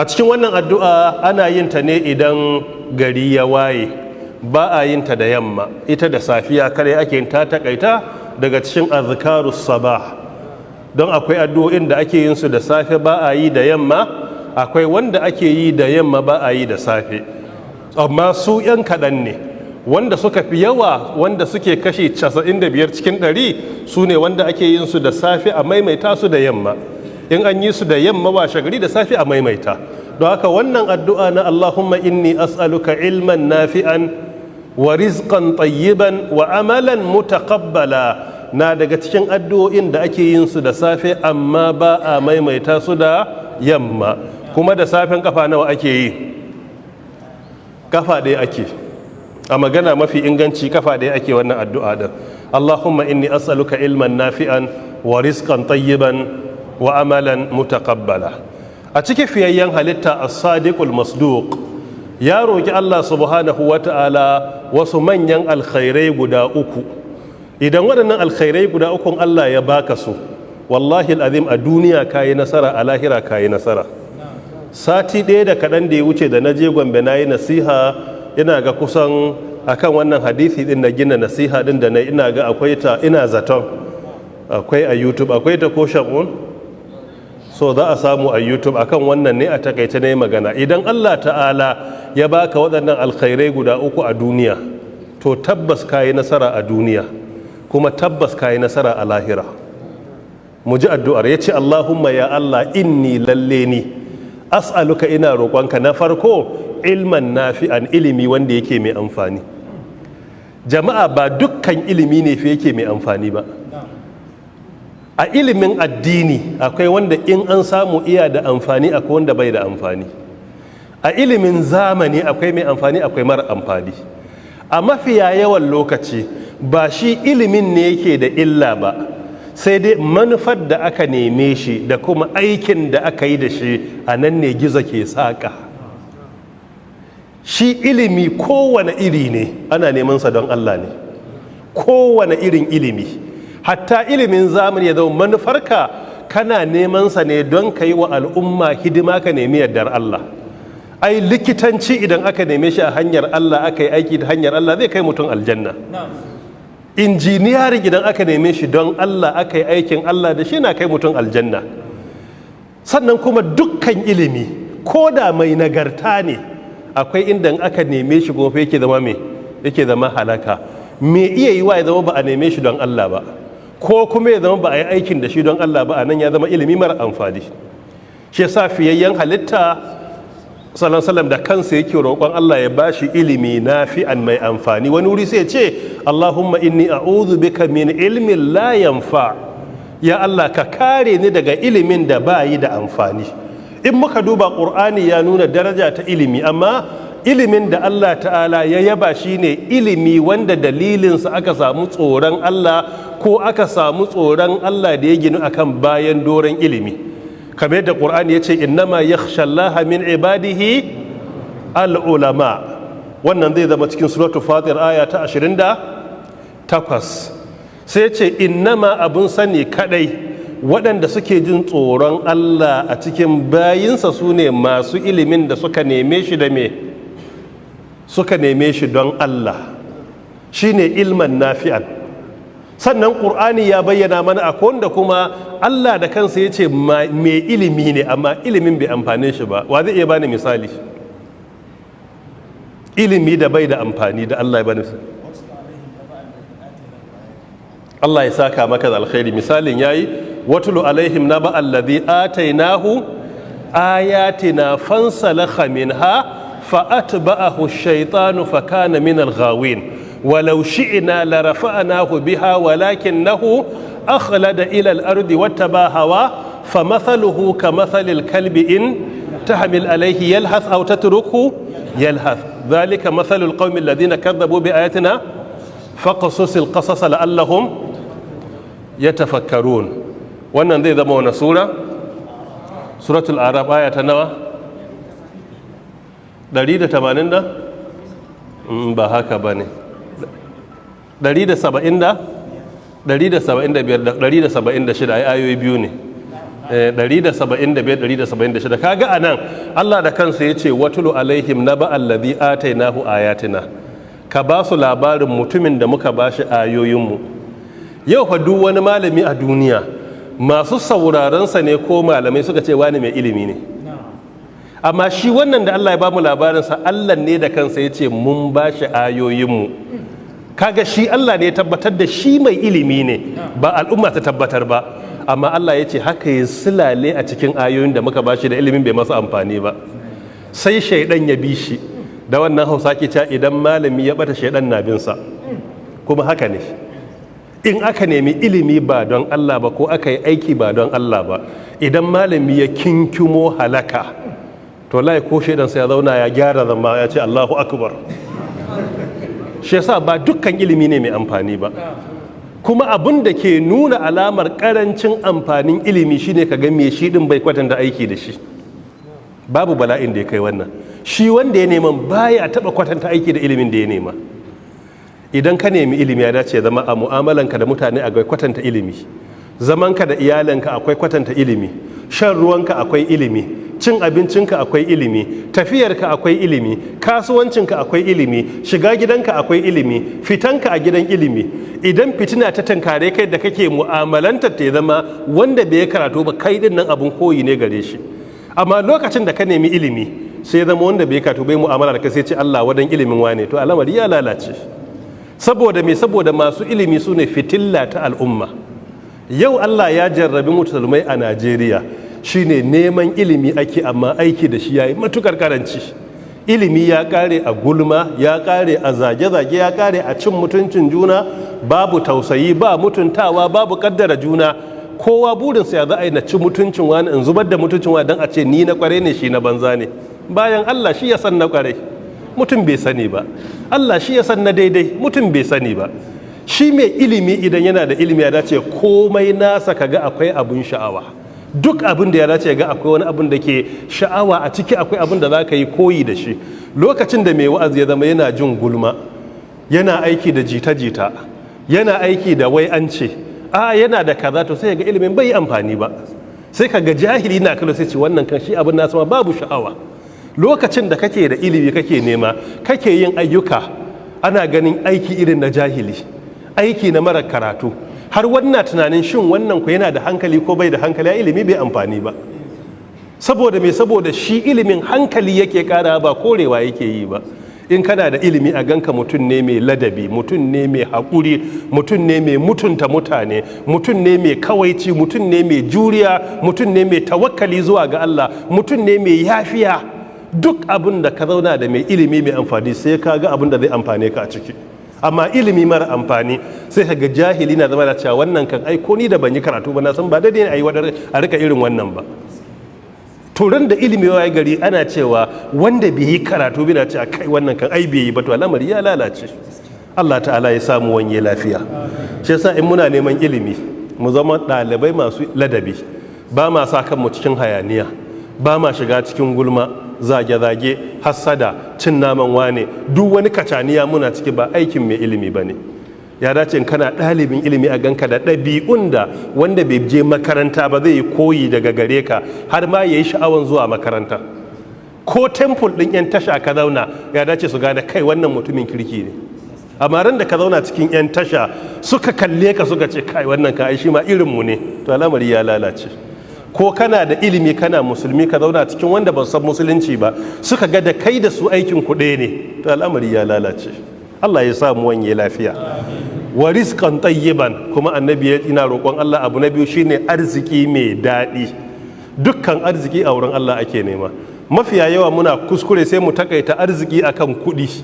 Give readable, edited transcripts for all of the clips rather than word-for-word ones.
A cikin wannan addu'a ana yin ta ne idan gari ya waye, ba a yin ta da yamma. Ita da safiya kare ake yin ta, takaita daga cikin azkarus sabah, don akwai addu'o'in da ake yin su da safe ba a yi da yamma, akwai wanda ake yi da yamma ba a yi da safe, amma su 'yan kaɗan ne. Wanda suka fi yawa, wanda suke kashe 95 cikin 100, su ne wanda ake yin su da safe a maimaita su da yamma. In an yi su da yamma, washe gari da safe a maimaita. Don haka wannan addu'a na "Allahumma inni as'aluka ilman nafi'an wa rizqan tayyiban wa amalan mutaqabbala" na daga cikin addu'o'in da ake yin su da safe amma ba a maimaita su da yamma. Kuma da safen kafa nawa ake yi? Kafa ɗaya ake. A magana mafi inganci, kafa ɗaya ake wannan addu'a din: "Allahumma inni as'aluka ilman nafi'an wa rizqan tayyiban wa amalan mutaqabbala." A cikin fiyayyen halitta as-sadiqul masduq ya roki Allah subhanahu wata'ala wasu manyan alkhairai guda uku. Idan waɗannan alkhairai guda ukun Allah ya baka su, wallahi al'azim, a duniya kayi nasara, a lahira kayi nasara. Sati ɗaya da kaɗan da ya wuce da na je Gombe, na yi nasiha. Ina ga kusan akan wannan hadisi din na gina nasiha din da na ina ga akwai ta, ina zaton akwai a YouTube, akwai ta ko shagun so za a samu a YouTube. Akan wannan ne a takaice na yi magana. Idan Allah ta'ala ya baka waɗannan alkhairai guda uku a duniya, to tabbas kayi nasara a duniya kuma tabbas kayi nasara a lahira. Mu ji addu'ar. Ya ce: "Allahumma, ya Allah, inni, lalle ni, as'aluka, ina roƙonka, na farko, ilman nafi'an, ilimi wanda yake mai amfani." Jama'a, ba dukkan ilimi ne fi yake mai amfani ba. A ilimin addini akwai wanda in an samu iya da amfani, akwai wanda bai da amfani. A ilimin zamani akwai mai amfani, akwai mara amfani. A mafiya yawan lokaci ba shi ilimin ne yake da illa ba, sai dai manufar da aka neme shi da kuma aikin da aka yi da shi, a nan ne gizo ke saƙa. Shi ilimi kowane iri ne, ana neman sa don Allah ne. Kowane irin ilimi, hatta ilimin zamani, ya zama manufarka kana neman sa ne don ka yi wa al'umma hidima, ka nemi yardar Allah. Ai likitanci, idan aka neme shi a hanyar Allah, aka yi aiki da hanyar Allah, zai kai mutum aljanna. Injiniyarin, idan aka neme shi don Allah, aka yi aikin Allah da shi, na kai mutum aljanna. Sannan kuma dukkan ilimi, ko da mai nagarta ne, akwai inda aka neme shi kuma yake zama me yake zama halaka. Me iya yiwa ya zama ba a neme shi don Allah ba, ko kuma ya zama ba a yi aikin da shi don Allah ba, a nan ya zama ilimi mara amfani. Shi yasa fiyayyen halitta sallallahu da kansa yake roƙon Allah ya bashi ilimi nafi'an, mai amfani. Wani wuri sai ya ce: "Allahumma inni a'udhu bika min ilmin la yanfa." Ya Allah, ka kare ni daga ilimin da ba yi da amfani. In muka duba, Qur'ani ya nuna daraja ta ilimi, amma ilimin da Allah ta'ala ya yaba shine ilimi wanda dalilinsa aka samu tsoron Allah, ko aka samu tsoron Allah da ya ginu akan bayan doron ilimi, kamar yadda Ƙur'ani ya ce: "Innama yakhshallaha min ibadihi al'ulama." Wannan zai zama cikin Suratul Fatir, aya ta 28. Sai ce: "Innama, abun sani kadai, waɗanda suke jin tsoron Allah a cikin bayinsa su ne masu ilimin da suka neme shi da me suka neme shi don Allah." Shine ilman nafi'an. Sannan Ƙur'ani ya bayyana mana akwai wanda kuma Allah da kansa ya ce mai ilimi ne, amma ilimin bai amfane shi ba. Wa zai iya bani misali ilimi da bai da amfani da Allah ya bani? Allah ya saka maka da alkhairi, misalin yayi. "Watulu alaihim naba alladhi atainahu ayatina fansalakha minha fa atba'ahu ash-shaytanu fa kana min al-ghawin walau shi'na la rafa'nahu biha walakinahu akhlada ila al-ardi wattaba hawa famathaluhu kamathalil kalbi in tahmil alayhi yalhath aw tatrukhu yalhath dhalika mathalul qaumi alladhina kadhabu bi ayatina faqasus al-qasas la'allahum yatafakkarun." Wannan zai zama wani sura? Suratul Araf, aya ta nawa? 180 da ba haka ba ne, 170 da 175 da 176. Ai ayoyi biyu ne. 175, 176. Kaga anan Allah da kansa ya ce, واتل عليهم نبأ الذي آتيناه آياتنا. Ka ba su labarin mutumin da muka ba shi ayoyinmu. Yau fa duk wani malami a duniya, masu sauraronsa ne ko malamai suka ce wani mai ilimi ne. Amma shi wannan da Allah ya ba mu labarinsa, Allah ne da kansa ya ce mun ba shi ayoyinmu. Kaga shi Allah ne ya tabbatar da shi mai ilimi ne, ba al'umma ta tabbatar ba. Amma Allah ya ce haka ya silale a cikin ayoyin da muka bashi da ilimin, bai masa amfani ba, sai shaidan ya bi shi. Da wannan Hausa ke cewa idan malami ya bata, shaidan na bin sa. Kuma haka ne, in aka nemi ilimi ba don Allah ba, ko aka yi aiki ba don Allah ba, idan malami ya kinkimo halaka, to lai ko shaidan sai ya zauna ya gyara zama ya ce Allahu akbar. Shi yasa ba dukkan ilimi ne mai amfani ba. Kuma abin da ke nuna alamar karancin amfanin ilimi shine ka ga me shi din bai kwatanta aiki da shi. Babu bala'in da ya kai wannan. Shi wanda ya neman baya taba kwatanta aiki da ilimin da ya nema. Idan ka nemi ilimi, ya dace ya zama a mu'amalanka da mutane akwai kwatanta ilimi, zamanka da iyalanka akwai kwatanta ilimi, shan ruwanka akwai ilimi, cin abincinka akwai ilimi, tafiyarka akwai ilimi, kasuwancinka akwai ilimi, shiga gidanka akwai ilimi, fitanka a gidan ilimi. Idan fitina ta tankare kai, da kake mu'amalantar ta, ya zama wanda bai karatu ba, kai din nan abun koyi ne gare shi. Amma lokacin da ka nemi ilimi, sai ya zama wanda bai karatu bai mu'amala da kai, sai ce Allah wadan ilimin wane, to al'amari ya lalace. Saboda me? Saboda masu ilimi su ne fitilla ta al'umma. Yau Allah ya jarrabi musulmai a Najeriya, shine neman ilimi ake, amma aiki da shi yayi matukar karanci. Ilimi ya kare a gulma, ya kare a zage-zage, ya kare a cin mutuncin juna. Babu tausayi, ba mutuntawa, babu kaddara juna. Kowa burinsa ya za a yi na ci mutuncin wani, in zubar da mutuncin wani, don a ce ni na kware ne, shi na banza ne. Bayan Allah shi ya san na kware, mutum bai sani ba. Allah shi ya san na daidai, mutum bai sani ba. Shi mai ilimi, idan yana da ilimi, ya dace komai nasa kaga akwai abun sha'awa. Duk abin da ya dace ga akwai wani abin da ke sha'awa a ciki, akwai abin da za ka yi koyi da shi. Lokacin da mai wa'azi ya zama yana jin gulma, yana aiki da jita-jita, yana aiki da wai an ce a yana da kaza, to sai ga ilimin bai yi amfani ba. Sai ka ga jahili na kallo sai ce wannan kan shi abin nasu ma babu sha'awa. Lokacin da kake da ilimi, kake nema, kake yin ayyuka, ana ganin aiki irin na jahili, aiki na mara karatu, har wannan tunanin shin wannan ku yana da hankali ko bai da hankali, ya ilimi bai amfani ba. Saboda me? Saboda shi ilimin hankali yake kara, ba korewa yake yi ba. In kana da ilimi, a ganka mutum ne mai ladabi, mutum ne mai haƙuri, mutum ne mai mutunta mutane, mutum ne mai kawaici, mutum ne mai juriya, mutum ne mai tawakkali zuwa ga Allah, mutum ne mai yafiya. Duk abin da ka zauna da mai ilimi mai amfani, sai ka ga abin da zai amfane ka a ciki. Amma ilimi mara amfani, sai ka ga jahili na zama da cewa wannan kan ai ko ni da ban yi karatu ba na san ba daidai ne a yi a rika irin wannan ba. Turan da ilimi ya gari, ana cewa wanda bai yi karatu bai na cewa kai wannan kan ai bai yi ba, to al'amari ya lalace. Allah ta'ala ya samu wanye lafiya. Shi yasa in muna neman ilimi, mu zama ɗalibai masu ladabi. Ba ma sa kanmu cikin hayaniya, ba ma shiga cikin gulma, zage-zage, hassada, cin naman wane, duk wani kacaniya muna ciki, ba aikin mai ilimi ba ne. Ya dace in kana ɗalibin ilimi a ganka da ɗabi'un da wanda bai je makaranta ba zai yi koyi daga gare ka, har ma ya yi sha'awan zuwa makaranta. Ko temple ɗin 'yan tasha ka zauna, ya dace su gane kai wannan mutumin kirki ne. Amma ran da ka zauna cikin 'yan tasha, suka kalle ka suka ce kai wannan ka ai shi ma irinmu ne, to al'amari ya lalace. Ko kana da ilimi, kana musulmi, ka zauna cikin wanda ba san musulunci ba, suka ga da kai da su aikin ku ɗaya ne, to al'amari ya lalace. Allah ya samu wanye lafiya. ورزقا طيبا. Kuma annabi ya ina roƙon Allah abu na biyu shine arziki mai daɗi. Dukkan arziki a wurin Allah ake nema. Mafiya yawa muna kuskure, sai mu takaita arziki akan kuɗi.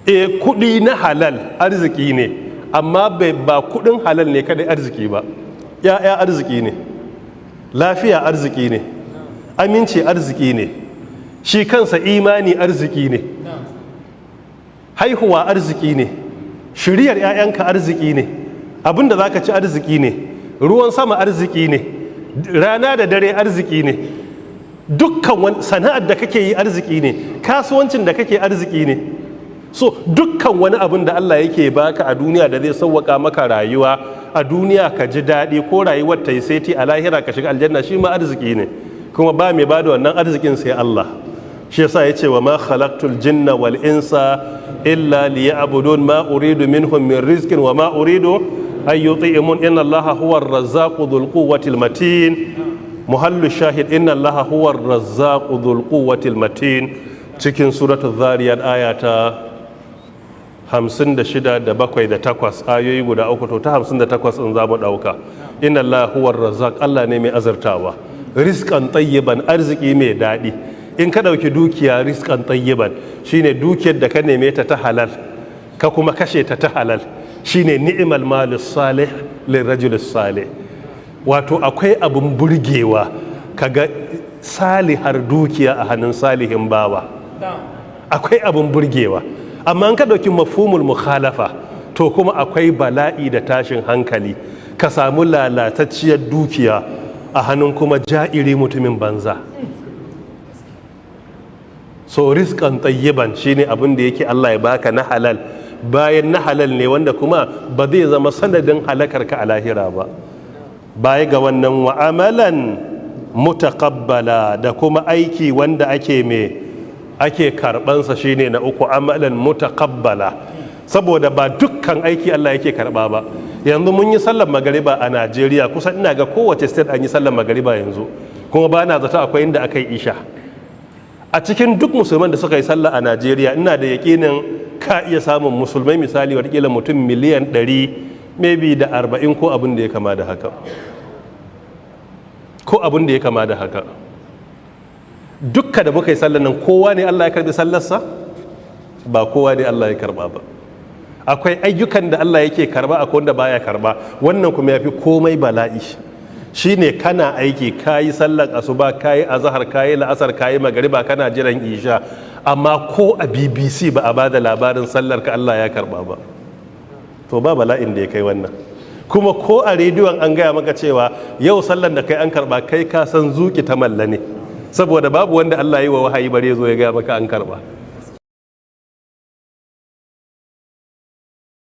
E, kuɗi na halal arziki ne, amma ba kuɗin halal ne kadai arziki ba. Ya'ya arziki ne, lafiya arziki ne, aminci arziki ne, shi kansa imani arziki ne, haihuwa arziki ne, shiriyar 'ya'yanka arziki ne, abinda za ka ci arziki ne, ruwan sama arziki ne, rana da dare arziki ne, dukkan sana'ar da kake yi arziki ne, kasuwancin da kake arziki ne. So dukkan arziki a wurin Allah ake nema. So dukkan wani abin da Allah yake baka a duniya da zai sauwaka maka rayuwa a duniya, ka ji daɗi ko rayuwar ta yi saiti, a lahira ka shiga aljanna, shi ma arziki ne. Kuma ba mai bada wannan arzikin sai Allah. Shi yasa ya ce: وما خلقت الجن والإنس إلا ليعبدون ما أريد منهم من رزق وما أريد أن يطعمون إن الله هو الرزاق ذو القوة المتين. محل الشاهد إن الله هو الرزاق ذو القوة المتين cikin Suratul Zariyat, aya ta 56 da 7 da 8, ayoyi guda uku. To, ta 58 in za mu ɗauka. إن الله هو الرزاق, Allah ne mai azurtawa, رزقا طيبا, arziki mai daɗi. In ka ɗauki dukiya, رزقا طيبا shine dukiyar da ka neme ta ta halal, ka kuma kashe ta ta halal. Shine نعم المال الصالح للرجل الصالح. Wato akwai abin burgewa kaga salihar dukiya a hannun salihin bawa, akwai abin burgewa. Amma in ka ɗauki مفهوم المخالفة, to kuma akwai bala'i da tashin hankali ka samu lalatacciyar dukiya a hannun kuma ja'iri, mutumin banza. So رزقا طيبا shine abin da yake Allah ya baka na halal, bayan na halal ne wanda kuma ba zai zama sanadin halakar ka a lahira ba. Baya ga wannan, وعملا متقبلا, da kuma aiki wanda ake mai ake karbansa, shine na uku, عملا متقبلا. Saboda ba dukkan aiki Allah yake karba ba. Yanzu mun yi sallar magariba a Najeriya, kusan ina ga kowace state an yi sallar magariba yanzu, kuma ba na zata akwai inda aka yi isha. A cikin duk musulman da suka yi sallah a Najeriya, ina da yakinin ka iya samun musulmai, misali watakila mutum miliyan 100 maybe da 40 ko abin da ya kama da haka, ko abin da ya kama da haka. Dukka da muka yi sallar nan, kowa ne Allah ya karbi sallarsa? Ba kowa ne Allah ya karba ba. Akwai ayyukan da Allah yake karba, akwai wanda baya karba. Wannan kuma yafi komai bala'i, shine kana aiki, kayi sallar asuba, kayi azhar, kayi la'asar, kayi magariba, kana jiran isha, amma ko a BBC ba a bada labarin sallar ka Allah ya karba ba. To, ba bala'in da ya kai wannan. Kuma ko a rediyon an gaya maka cewa yau sallar da kai an karba, kai ka san zuki ta malla ne, saboda babu wanda Allah yi wa wahayi bare zo ya gaya maka an karba.